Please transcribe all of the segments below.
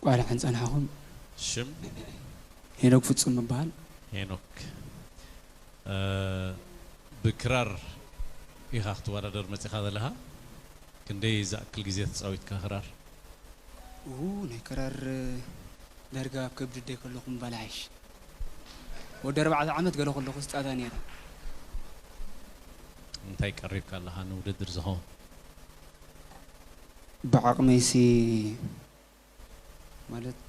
ዋላ ሕንጸናሕኹም። ሽም? ሄኖክ ፍጹም እበሃል። ሄኖክ፣ እ፣ ብክራር ኢኻ ክትወዳደር መጺኻ ዘለኻ? ክንደይ ዝኣክል ግዜ ተጻዊትካ ክራር? ኡ፣ ናይ ክራር ዳርጋ ኣብ ከብዲ ኣደይ ከለኹ ምባል ይሓይሽ። ወዲ ኣርባዕተ ዓመት ገለ ከለኹ ዝጻወታ ነይረ። እንታይ ቀሪብካ ኣለኻ ንውድድር ዝኸውን? ብዓቕመይሲ ማለት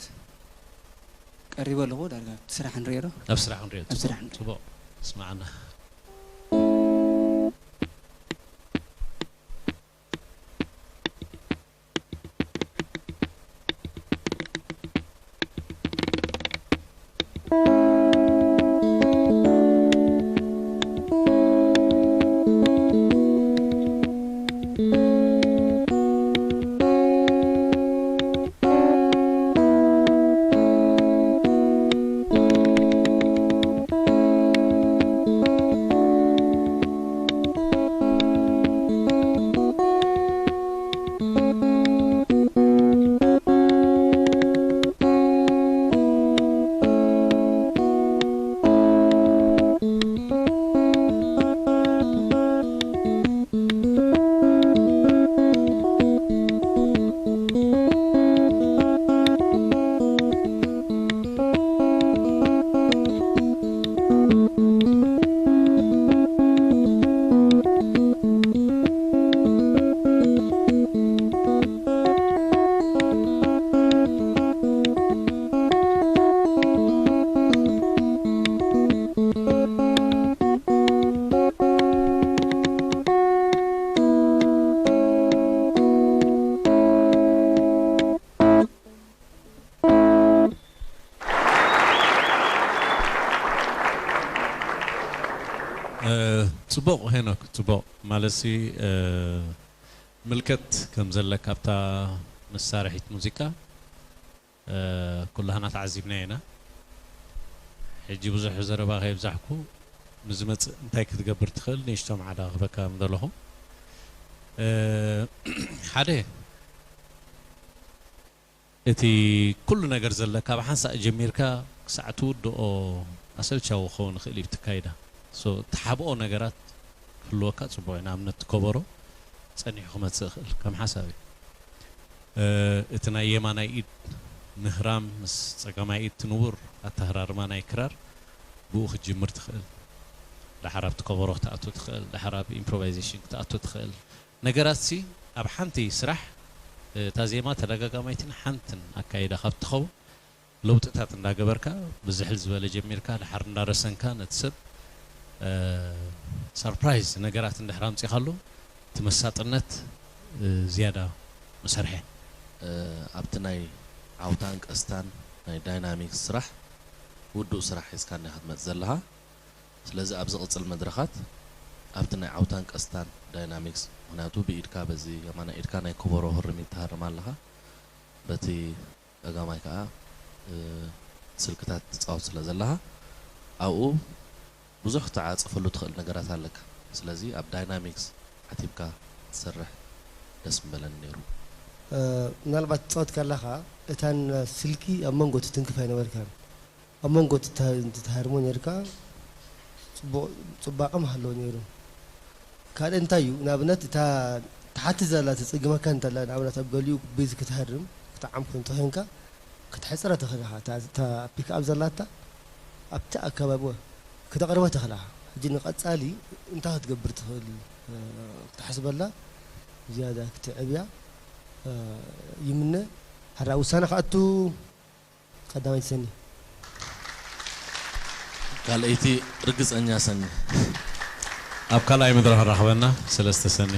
ቀሪበ ኣለኹ። ዳርጋ ኣብቲ ስራሕ ንሪኦ ዶ? ኣብ ስራሕ ክንሪኦ። ኣብ ስራሕ ንሪኦ። ጽቡቕ። ስማዕና። እ፣ ጽቡቕ ሄኖክ፣ ጽቡቕ። ማለትሲ፣ እ፣ ምልከት ከም ዘለካ ኣብታ መሳርሒት ሙዚቃ፣ እ፣ ኩላህና ተዓዚብናዮ ኢና። ሕጂ ብዙሕ ዘረባ ከየብዛሕኩ፣ ንዝመጽእ እንታይ ክትገብር ትኽእል ንእሽቶ ማዕዳ ክህበካ ምደለኹ። እ፣ ሓደ፣ እቲ ኩሉ ነገር ዘለካ ብሓንሳእ ጀሚርካ ክሳዕ ትውድኦ ኣሰልቻዊ ክኸውን ይኽእል እዩ እቲ ካይዳ። ሶ፣ እትሓብኦ ነገራት ክህልወካ ጽቡቕ እዩ። ንኣብነት፣ ከበሮ ጸኒሑ ክመጽእ ይኽእል፣ ከም ሓሳብ እዩ። እ፣ እቲ ናይ የማናይ ኢድ ምህራም ምስ ጸጋማይ ኢድ፣ እቲ ንቡር ኣተሃራርማ ናይ ክራር ብኡ ክትጅምር ትኽእል። ደሓር ኣብቲ ከበሮ ክትኣቱ ትኽእል፣ ደሓር ኣብ ኢምፕሮቫይዜሽን ክትኣቱ ትኽእል። ነገራትሲ ኣብ ሓንቲ ስራሕ፣ እ፣ እታ ዜማ ተደጋጋማይትን ሓንትን ኣካይዳ ካብ ትኸውን፣ ለውጥታት እንዳገበርካ፣ ብዝሕል ዝበለ ጀሚርካ፣ ደሓር እንዳረሰንካ፣ ነቲ ሰብ፣ እ፣ ሰርፕራይዝ ነገራት እንድሕር ኣምጺኻሉ፣ እቲ መሳጥነት፣ እ፣ ዝያዳ መሰርሐ። እ፣ ኣብቲ ናይ ዓውታን ቀስታን ናይ ዳይናሚክስ ስራሕ፣ ውዱእ ስራሕ ሒዝካኒ ኢኻ ትመጽእ ዘለኻ። ስለዚ ኣብ ዝቕጽል መድረኻት፣ ኣብቲ ናይ ዓውታን ቀስታን ዳይናሚክስ፣ ምኽንያቱ ብኢድካ፣ በዚ የማናይ ኢድካ ናይ ከበሮ ህርሚት ትሃርም ኣለኻ፣ በቲ ጸጋማይ ከኣ፣ እ፣ ስልክታት ትጻወት ስለ ዘለኻ፣ ኣብኡ ብዙሕ ክትዓጸፈሉ ትኽእል ነገራት ኣለካ። ስለዚ ኣብ ዳይናሚክስ ዓቲብካ ትሰርሕ ደስ ምበለኒ ነይሩ። እ፣ ምናልባት ትጻወት ከለኻ እታን ስልኪ ኣብ መንጎ ትትንክፍ ኣይነበርካን። ኣብ መንጎ ትተ-፣ ትትሃርሞ ነይርካ፣ ጽቡቕ፣ ጽባቐ ምሃለዎ ነይሩ። ካልእ እንታይ እዩ? ንኣብነት፣ እታ ትሓቲ ዘላ ትጽግመካ እንተላ፣ ንኣብነት፣ ኣብ ገሊኡ ቤዝ ክትሃርም፣ ክትዓም እንተኾይንካ፣ ክትሕጽራ ትኽእል ኢኻ። እታ፣ እታ ፒክኣፕ ዘላታ ኣብቲ ኣከባቢ ከተቕርባ ትኽእል ኢኻ። ሕጂ ንቐጻሊ እንታይ ክትገብር ትኽእል፣ እ፣ ክትሓስበላ ዝያዳ ክትዕብያ፣ እ፣ ይምነ። ሕራ ውሳነ ክኣቱ ቀዳመይቲ ሰኒ። ካልኣይቲ ርግጸኛ ሰኒ። ኣብ ካልኣይ መድረኽ ራኽበና፣ ሰለስተ ሰኒ።